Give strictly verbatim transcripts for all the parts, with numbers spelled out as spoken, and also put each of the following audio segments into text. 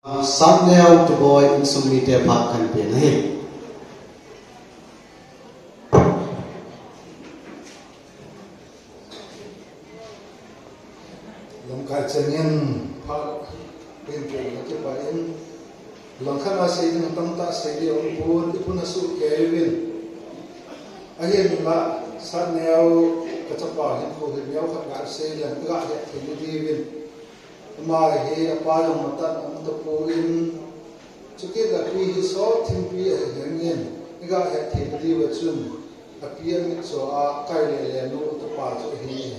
Satneo Tuboi insung mite phat kahin pe nahi. Lamkai chengin phat kahin pe na kipah in, langkhat a sei ding tamtah sei ding aum pon, ipun asuh kei uvin. Ahinla, Satneo kachapa hinkho hi neokhat gasei leng, iga het thei diuvin. Ama hi apa jong matan aum tapon, chukit le api hi sot thimpi ahi jengin, iga het thei diuva chun, api amitcho a kai le le nu tapa chu ahi.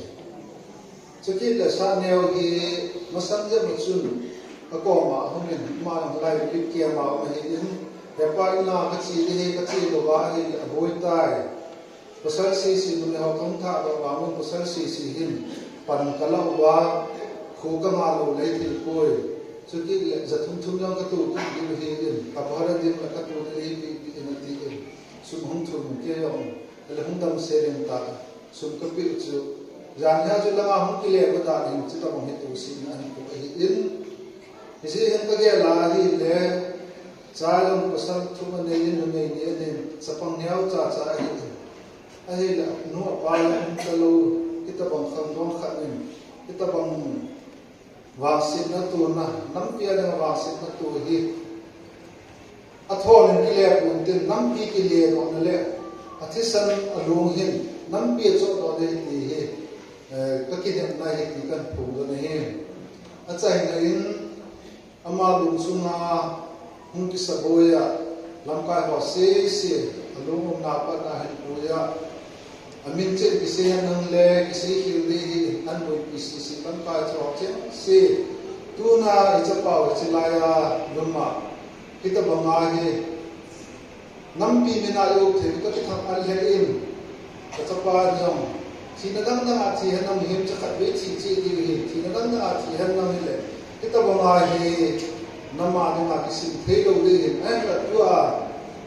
Chukit le Satneo hi masang jep a chun akoma ahungin, ama jong lai pi kema um ahin, hepa, ina kache ding ahi, kache louva ahile aboi tai. Pasal sese numei ho kahung thah doh vangin pasal sese hin pan kalah uva, kho kangah lou le thil poi. Chukit le ja thum thum jong kato kit diu ahin, kabhara ding le kato ding ahi pi pi in atin. Sum hung thum kei jong, ale hung damsel in ta, sum kapeh chu. Jan hia chu langa hung kile go dan in, chutabang hi tohsetna ahin pu ahin. Hijeh hin kagel a ahile, cha jong pasal thum anei in, numei ni anei in, chapang neocha cha ahin. Ahile, anu apa le um talou, hitabang khangdong khat in, hitabang vangsetna tona, nampi a dinga vangsetna to hi athon in kile pon tin, nampi kiledohna le athisan along hin nampi achohdoh ding ahi ti hi, eh, kakinepna ahi ti kahin phongdoh ahi. Achaina in, ama lungsunga hung kisaboi a, lamkai ho sese alung umna pat a ahin pui a, amin cheh kisei henlang le kisei khel ding ahi, ahin boipi sese lamkai ho chengse. Tuna ichapau hiche laiya lum a hitabanga hi nampi mina i-up thei, kakithang-at lheh in, kachapa jong thina dang dang a thi henlang, himcha khatvei thi cheh diu ahi, thina dang dang a thi henlang hile, hitabanga hi nam a dinga kisim thei lou ding ahin, ahinla tua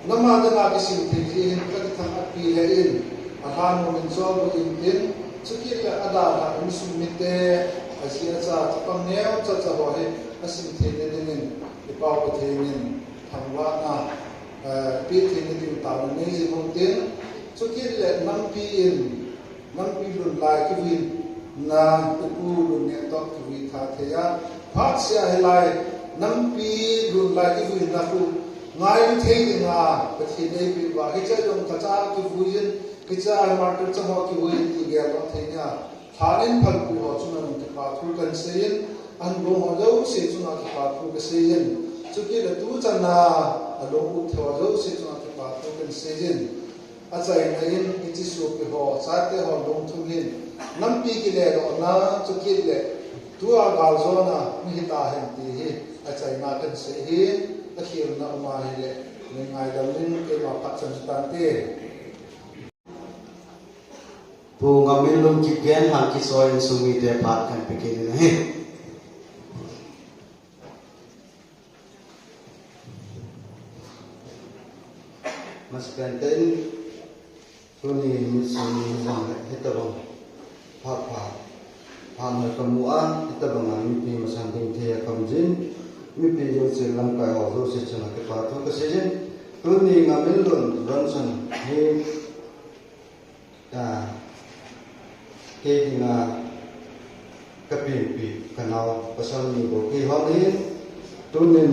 nam a dinga kisim thei jeh hin kakithang-at pi lheh in, alhan nom in chol lut intin, chukit le adalhah insung mite, aji acha, chapang neocha cha ho hi asim theina dingin, i Pau Pathen in thangvahna, eh, pe theina ding taona nei jing u hitin, chukit le nampi in, nampi lhun lai kivuina, ipu Lunngel toh kivui tha thei a, phatseh a hilai nampi lhun lai kivuina khu ngailu thei dinga Pathen in eipeh uva, hiche jong kacha kivui in, hiche a martyr chang ho kivui in ti geldoh thei nia, lhan in phalpui ho chunga jong kipa thu kahin sei in, ahung lhung ho jouse chunga kipa thu kasei in, chukit le tuchan a alung up thei ho jouse chunga kipa thu kahin sei in, achaina in hiche sopi ho, chate ho lungthim hin, nampi kiledohna, chukit le tua galjona mi hita hen ti hi achaina kahin sei ahi. Akhelna um a hile, nei ngaidam in, keima phat chan tante. Pu Ngaminlun Kipgen, Hangkichoi insung mite phat kahin pe kit in ahi. Masapen in, tuni mitsim ni vang le hitabang phat pha, phat noi kamu a, hitabang a mipi masang ding thei a kaum jin, mipi jouse lamkai ho jouse chunga kipa thu kasei jin, tuni Ngaminlun Johnson hi, a, kei dinga kapenpi kanao pasal ni bou kihon ahin, tunin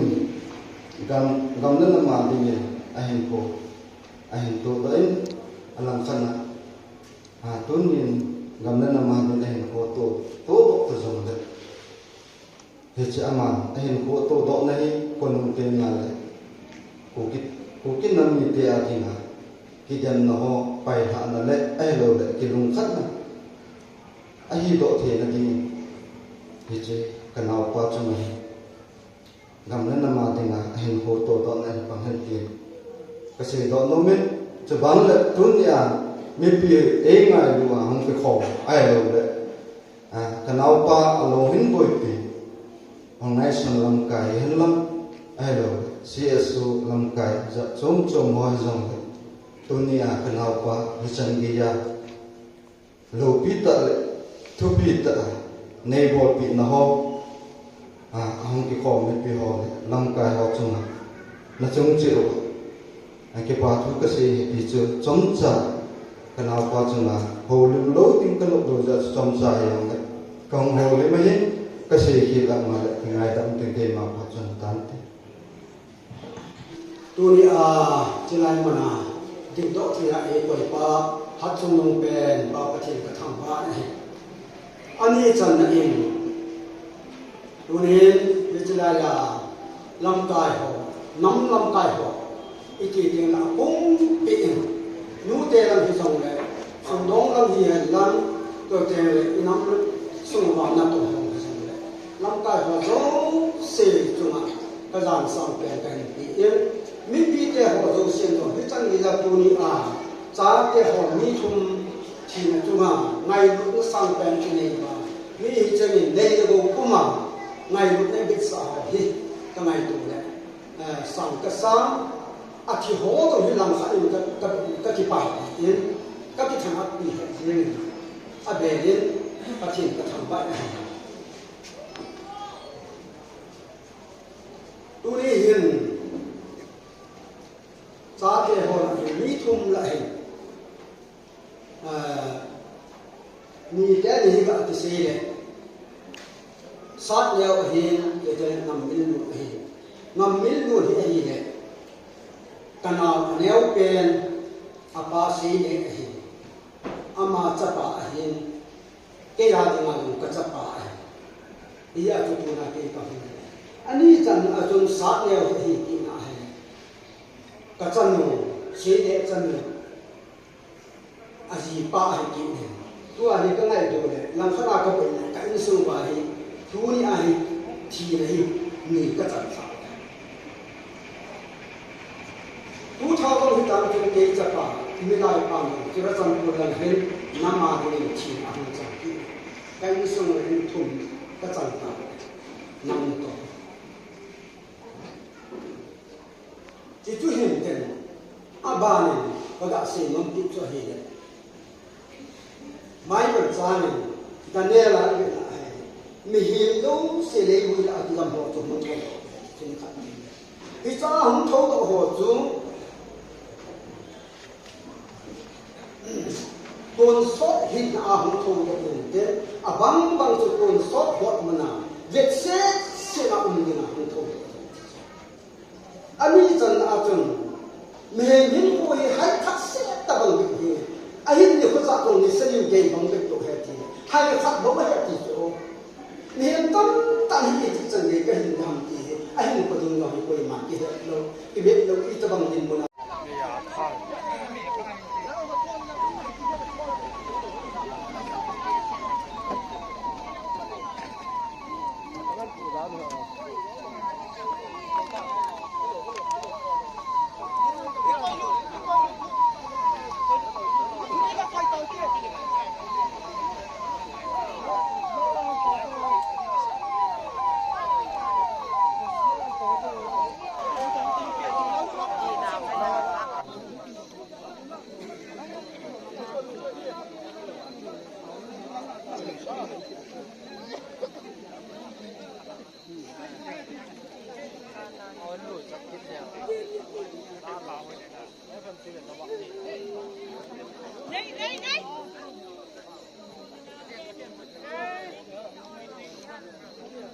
gam, gam le nam a dingin ahinkho ahin todoh in, alangkhat a, a, tunin gam le nam a dingin ahinkho to, todoh ta jongle, hiche aman ahinkho todohna hi khonung tengle Kuki, Kuki nam mite a dinga kidemna ho pailhahna le ahiloule kilungkhatna ahidoh theina dingin, hiche kanaopa chunga hi gam le nam a dinga ahinkho todohna hi pang hen tin kaseidoh nomin, chubangle tunia mipi eingailu a hung kikhom ahiloule a, kanaopa alou hin boipi, Hong Naison lamkai hihen lang, ahilou C S O lamkai jat chom chom ho hijongle, tunia kanaopa hichan geiya loupi tah le thupi tah a neibolpehna ho, A, ahung kikhom mipi ho le lamkai ho chunga nachung cheh uva, a, kipa thu kasei hi ti chu chomcha kanaopa chunga houlim lou ding kanop lou jeh a chu chomcha hijongle kahung houlim ahin, kasei khel a ahile kingaidam teng keima pa chun tante. Tuni a, chilai muna dingdoh thei a eikoi pa, Hatchungnung pen Pa Pathen kathangvah ahi. Ani channa in, tunin hiche laiya lamkai ho, nam lamkai ho, iti teng le apumpi in, nute lang hijongle, sungdong lang hihen lang, tua teng le inam sung uva natong ho hijongle, lamkai ho jouse chunga kajan sangpen kahin pe in, mipite ho jousen jong hichan geiya tuni a, chate ho mi thum thina chunga ngailutna sangpen kinei uva, mi hichengin nei le gou puma ngailutna ibitsah ho hi kangaito le, eh, sang kasa, athi ho jong hi langkhat in ka, ka, kakipah in, kakithangvah pi jeng in, abel in Pathen kathangvah in ahi. Tuni hin, chate ho lah hin, mi thum lah hin, a, mite ni hi ga kisei le, Satneo ahin, kei te Ngammillun ahin. Ngammillun hi ahile, kanao aneo pen, apa Seine ahin. Ama chapa ahin, kei a dinga jong kachapa ahi. Hijeh a chu tuna kei kahung. Ani channa a chun Satneo ahi tina ahi. Kachanu, Seine chanu, ajipa ahi kit in. Tua hi kangaito le, langkhat a kaboina, ka insung uva hi, tuni a hi, thina hi, ni kachan sa. Two thousand hitam chun kei chapa, Milai pa, Churachandpur lang hin, nam a dingin thina ahung chan kit. Ka insung le mi thum kachan ta, nam toh. Chuchu hin ten, abanin, kaga seinom kit chu ahile, Bible chang in, Daniel a ivet na ahi, mihem jouse leivui lah a kigam ho chu hung thoudoh, chun khat. Hiche a hung thoudoh ho chu, tonsot hina a hung thoudoh in te, abang bang chu tonsot hot muna, vetset set a um dinga hung thoudoh. Ani channa a chun, mihem hinkho hi hai khat set tabang bep hi, ahin nikho cha kong ni sali gei bang bep toh ahi ti, hai khat bou ahi ti chu. Mihem tamtah hi iti chan gei kahin gam ti hi, ahinkho ding jong hi koima kihet lou, kivet lou, itabang dinmun a.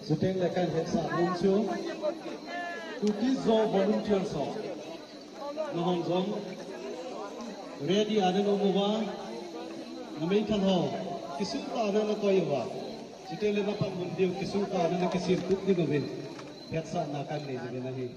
Chuteng le kahin hetsah nom chu, Kuki-Zo volunteers ho, nahon jong ready a naum uva, nameithal ho kisuhtah a nakoi uva, chuteng le napanmun diu kisuhtah a nakisem tup ding uvin, hetsahna kahin nei ding ahi.